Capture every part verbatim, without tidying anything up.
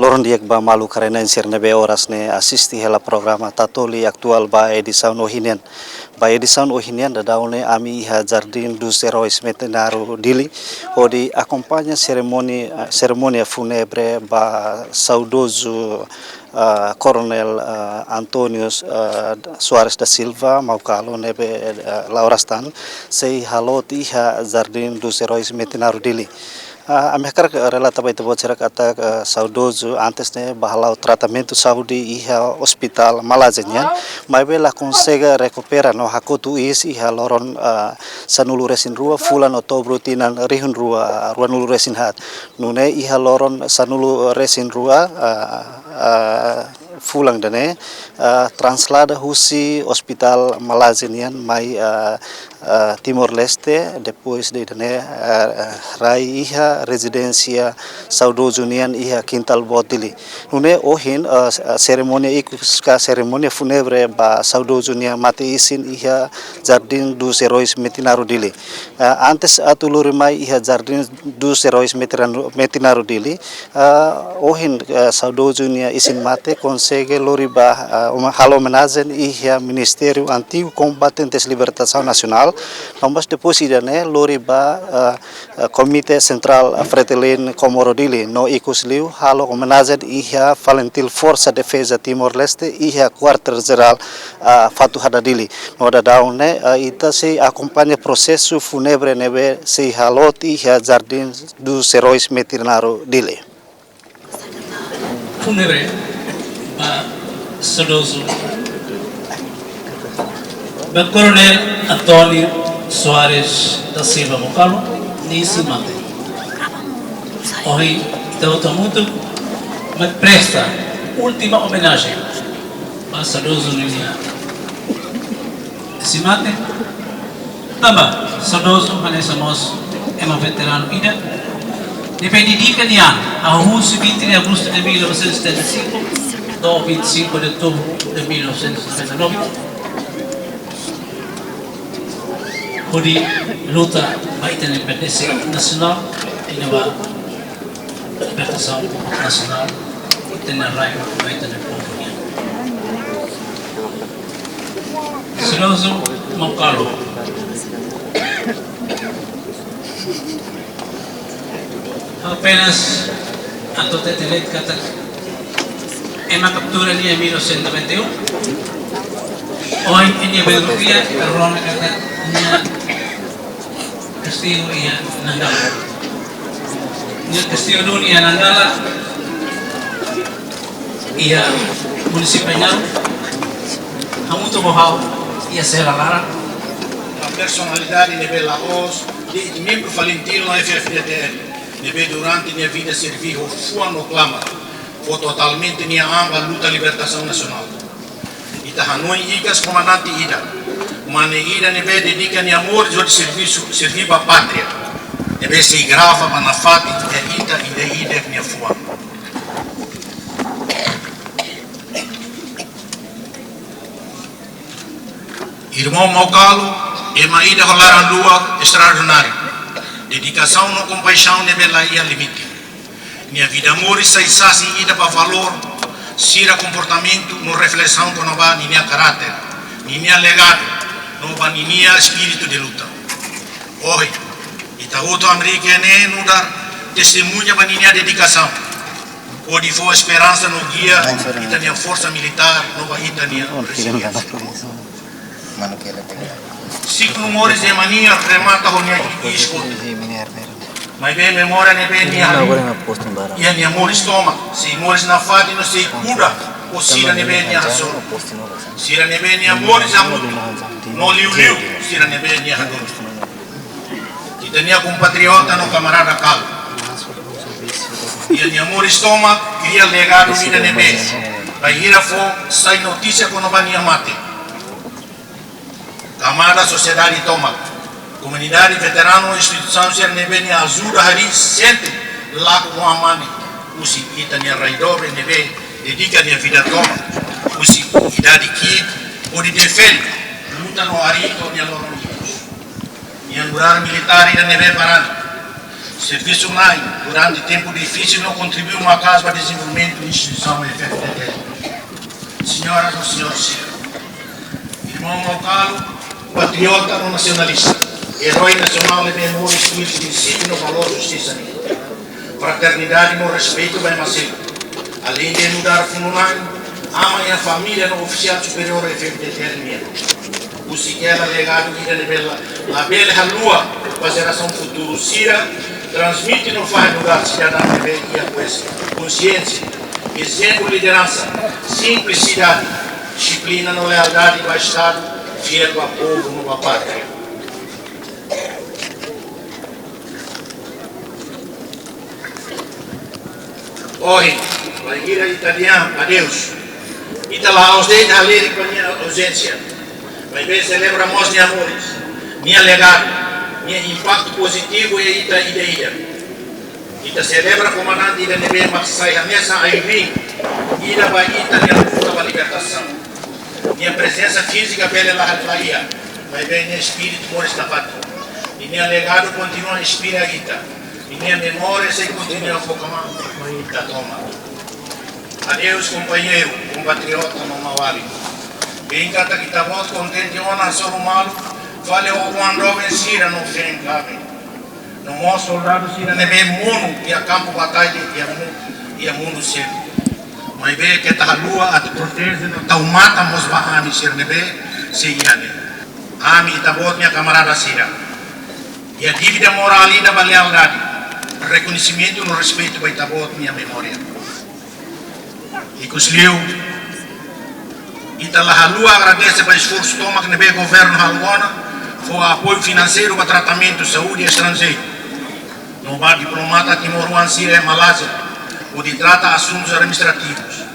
Loron di'ak ba maluk rona-na'in sira ne'ebé oras ne'e asiste hela programa Tatoli Atuál ba edisaun ohin nian. Ba edisaun ohin nian daudaun ne'e ami iha Jardim dos Heróis Metinaro Dili, hodi akompaña serimónia, serimónia fúnebre ba saudozu, ah, Koronél, ah, António, ah, Soares da Silva, Mau Kalo, ne'ebé, ah, la oras tan, sei halot iha Jardim dos Heróis Metinaro Dili. Ah, ami hakarak relata ba ita-boot sira katak, ah, saudozu antes ne'e bá hala'o tratamentu saúde iha Hospital Malaysia nian, maibé la konsege rekupera no hakotu iis iha loron, ah, sanulu-resin-rua fulan Outubru tinan rihun rua, ruanulu-resin-haat. Nune'e iha loron sanulu-resin-rua, ah, ah, fulan ida-ne'e, ah, traslada husi Hospital Malaysia nian mai, ah, ah, Timor-Leste, depois de ida-ne'e, ah, ah, rai iha rezidénsia saudozu nian iha Quintal Boot Dili. Nune'e ohin, ah, s-, ah, serimónia ikus ka serimónia fúnebre ba saudozu nia mate-isin iha Jardim dos Heróis Metinaro Dili. Ah, antes atu lori mai iha Jardim dos Heróis Metinaro, Metinaro Dili, ah, ohin, ah, saudozu nia isin-mate konsege lori bá, ah, uma-, halo omenajen iha Ministériu Antigu Kombatentes Libertasaun Nasionál, no mós depois ida-ne'e lori bá, ah, ah, Komité Sentrál, ah, Fretilin Comoro Dili, no ikus liu halo omenajen iha FALINTIL, Forsa Defeza Timor-Leste, iha Kuartél Jerál, ah, Fatuhada Dili. No daudaun ne'e, ah, ita sei akompaña prosesu fúnebre ne'ebé sei halot iha Jardim dos Heróis Metinaro Dili. Fúnebre ba saudozu, ba Koronél António Soares da Silva Mau Kalo, nia isin-mate. Ohin ita hotu hamutuk mai presta última omenajen ba saudozu ninia isin-mate. Tanba saudozu hanesan mós ema veteranu ida ne'ebé dedika nia an husi vinte de agosto de mil novecentos e setenta e cinco to'o vinte e cinco de outubro de mil novecentos e noventa e nove, hodi luta ba ita-nia independénsia nasionál, i ba libertasaun nasionál, ita-nia rai, ba ita-nia povu nian. Saudozu Mau Kalo. Apenas atu hatete de'it katak ema kaptura nia mil novecentos e noventa e um. Ohin nia bele rona katak nia kastigu iha Nanggala. Nia kastigu duni iha Nanggala, iha munisípiu Ainaro, hamutuk ho ha'u iha sela laran. Personalidade ne'ebé la'ós de'it membru FALINTIL no F-FDTL, ne'ebé durante nia vida serví ho fuan no klamar, fó totalmente nia an ba luta libertasaun nasionál. Ita hanoin ikas komandante ida, mane ida ne'ebé dedika nia moris hodi servisu, serví ba pátria, ne'ebé sei grava ba nafatin iha ita ida-idak nia fuan. Irmaun Mau Kalo, ema ida ho laran-luak estraordináriu, dedikasaun no kompaixaun ne'ebé la iha limite. Nia vida moris sai sasin ida ba valór sira, komportamentu no reflesaun kona-ba ninia karáter, ninia legadu, no ba ninia espíritu de luta. Ohin, ita hotu hamriik iha ne'e nu'udar testemuña ba ninia dedikasaun, hodi fó esperansa no gia ita-nia forsa militár no ba ita-nia reziliénsia. Siklu moris ema nian remata ho nia iis kotuk. Maibé memória ne'ebé nia halo iha nia moris tomak, sei moris nafatin no sei kuda ho sira ne'ebé nia hasoru. Sira ne'ebé nia moris hamutuk, no liuliu sira ne'ebé nia hadomi. Ita-nia kompatriota no kamarada Kalo. Iha nia moris tomak, kria legadu ida ne'ebé bainhira fó sai notísia kona-ba nia mate. Kamada sosiedade tomak, komunidade, veteranu, instituisaun sira ne'ebé nia ajuda harii sente lakon ho aman ne'e, husi ita-nia rai doben ne'ebé dedika nia vida tomak husi idade ki'ik hodi defende, luta no harii to'o nia loron ikus. Nia nu'udar militár ida ne'ebé barani, Servisu na'in durante tempu difisil no kontribui maka'as ba dezenvolvimentu instituisaun F F D T L. Senhoras no señores, irmaun Maucalo, patriota no nasionalista, eroi nasionál ne'ebé moris tuir prinsípiu no valór justisa nian, fraternidade no respeitu ba ema seluk. Aleinde nu'udar funu-na'in, aman iha família no ofisiál superiór F F D T L nian. Husik hela legadu ida ne'ebé la, labele haluha ba jerasaun futuru sira, transmite no fahe nu'udar sidadaun ne'ebé iha konsiénsia, ezemplu lideransa, simplisidade, dixiplina no lealdade ba Estadu, fiél ba povu no ba pátria. Ohin, bainhira ita dehan adeus, ita la'ós de'it halerik ba nia auzénsia, maibé selebra mós nia moris, nia legadu, nia impaktu pozitivu iha ita ida-idak. Ita selebra komandante ida ne'ebé mak sai hanesan ai-riin ida ba ita-nia luta ba libertasaun. Nia prezensa fízika bele la, la iha, maibé nia espíritu moris nafatin. I nia legadu kontinua inspira ita. I nia memória sei kontinua fó kmaan ba ita tomak. Adeus, kompañeiru, kompatriota no maun-alin. Hein katak ita-boot kontente ona hasoru malu fali ho oan doben sira no feen kaben, no mós soldadu sira ne'ebé monu iha kampu batalla iha mu-, iha mundu seluk. Maibé keta haluha atu proteje no tau matan mós ba ami sira ne'ebé sei iha ne'e. Ami ita-boot nia kamarada sira iha dívida morál ida ba lealdade, rekoñesimentu no respeitu ba ita-boot nia memória. Ikusliu, ita la haluha agradese ba esforsu tomak ne'ebé governu halo ona, fó apoiu finanseiru ba tratamentu saúde estranjeiru, no ba diplomata timoroan sira iha Malázia, hodi trata asuntus administrativus.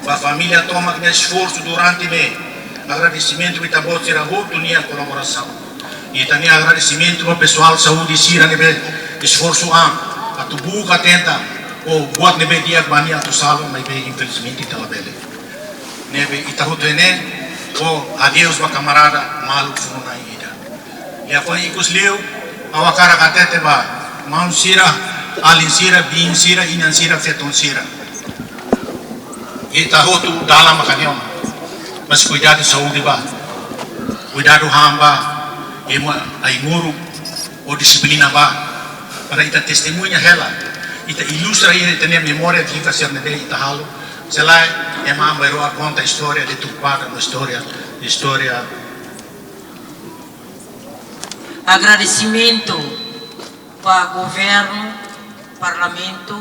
Ba família tomak nia esforsu durante ne'e, agradesimentu ba ita-boot sira hotu nia kolaborasaun. Ita-nia agradesimentu ba pesoál saúde sira ne'ebé esforsu an atu buka tenta ou buat ne'ebé di'ak ba nia atu salva, maibé infelizmente ita labele. Ne'ebé ita hotu iha ne'e fó adeus ba kamarada maluk funu-na'in ida. Liafuan ikusliu, ha'u hakarak hatete ba maun sira, alin sira, biin sira, inan sira, feton sira. Ita hotu dalan mak hanesan ona. Mas kuidadu saúde bá. Kuidadu han bá. Ema ai-moruk ho dixiplina bá. Para ita testemuña hela. Ita ilustra ita-nia memória viva sira ne'ebé ita halo. Se lae, ema bainrua konta istória deturpada no istória, istória. Agradesimentu ba governu, parlamentu,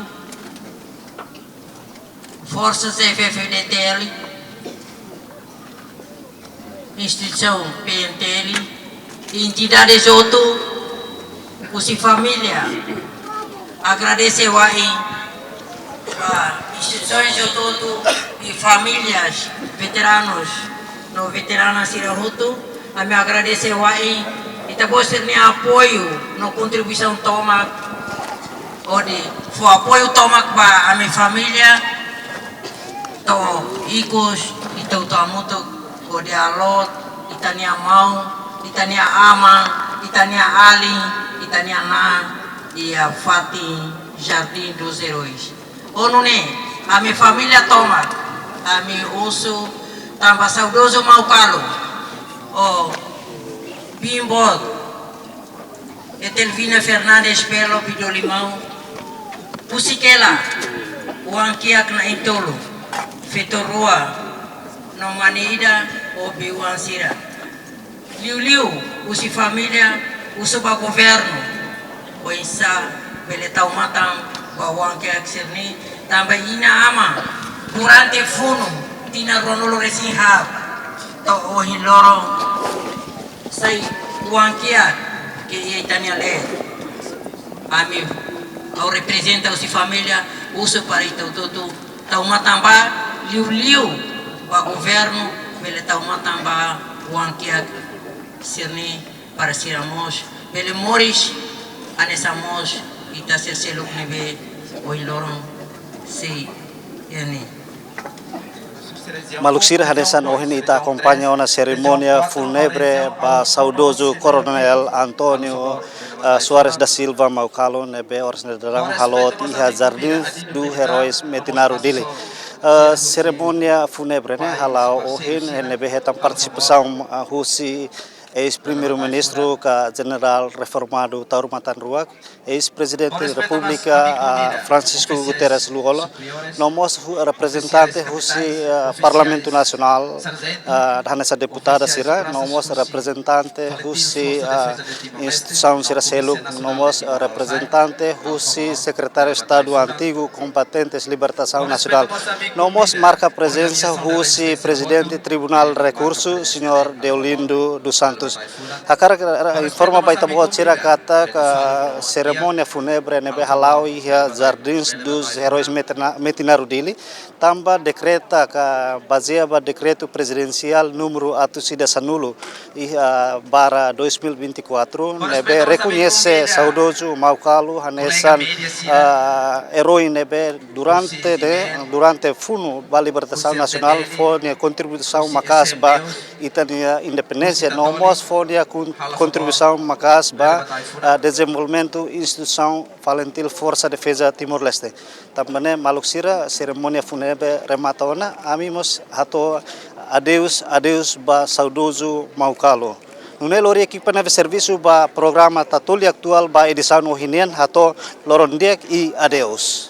forsas F F D T L, instituisaun P N T L, entidades hotu, husi família. Agradese wa'in ba instituisaun hotu-hotu i famílias, veteranus no veteranas sira hotu, ami agradese wa'in ita-boot sira-nia apoiu no kontribuisaun tomak hodi fó apoiu tomak ba ami família, to'o ikus ita hotu hamutuk hodi halot ita-nia maun, ita-nia aman, ita-nia alin, ita-nia na'an iha fatin Jardim dos Heróis. Ho nune'e, ami família tomak, ami husu tanba saudozu Maucalo, ho biin-boot Etelvina Fernandes Belo Pidolimão, husik hela oan-kiak na'in-tolu, feto rua no mane ida ho bei-oan sira. Liuliu husi família husu ba governu oinsá bele tau matan ba oan-kiak sira-ne'e, tanba inan-aman durante funu tinan ruanulu-resin-haat to'o ohin loron sai oan-kiak iha ita-nia leet. Ami, ha'u reprezenta husi família, husu para ita hotu-hotu tau matan bá, liuliu ba governu bele tau matan ba oan-kiak sira-ne'e para sira mós bele moris hanesan mós ita sira seluk ne'ebé ohin loron sei iha ne'e. Maluk sira, hanesan ohin ita akompaña ona serimónia fúnebre ba saudozu Koronél António, ah, Soares da Silva Mau Calo ne'ebé oras ne'e daudaun hala'o iha Jardins dos Heróis Metinaro Dili. Ah, serimónia fúnebre ne'e hala'o ohin ne'ebé hetan partisipasaun, ah, husi eis-Primeiru-Ministru ka Jenerál Reformadu Taur Matan Ruak, eis-Prezidente Repúblika, ah, Francisco Guterres Lú Olo, no mós hu-, reprezentante husi, ah, Parlamentu Nasionál, ah, hanesan deputada sira, no mós reprezentante husi, ah, instituisaun sira seluk, no mós, ah, reprezentante husi Sekretáriu Estadu Antigu Kombatentes Libertasaun Nasionál, no mós marka prezensa husi Prezidente Tribunál Rekursu, Señór Deolindo dos Santos. Hakarak, ah, informa ba ita-boot sira katak serimónia fúnebre ne'ebé hala'o iha Jardins dos Heróis Metina-, Metinaro Dili, tanba dekreta ka bazeia ba Dekretu Prezidensiál númeru atus ida sanulu, iha barra dois mil e vinte e quatro, ne'ebé rekoñese saudozu Mau Calo hanesan, ah, erói ne'ebé durante ne'e, durante funu ba libertasaun nasionál fó nia kontribuisaun maka'as ba ita-nia independénsia, no mós fó nia kon-, kontribuisaun maka'as ba, ah, dezenvolvimentu instituisaun FALINTIL, Forsa Defeza Timor-Leste. Tanba ne'e maluk sira, serimónia fúnebre remata ona, ami mós hato'o adeus, adeus ba saudozu Mau Calo. Nune'e lori ekipa ne'ebé servisu ba programa Tatoli Atuál ba edisaun ohin nian, hato'o loron di'ak i adeus.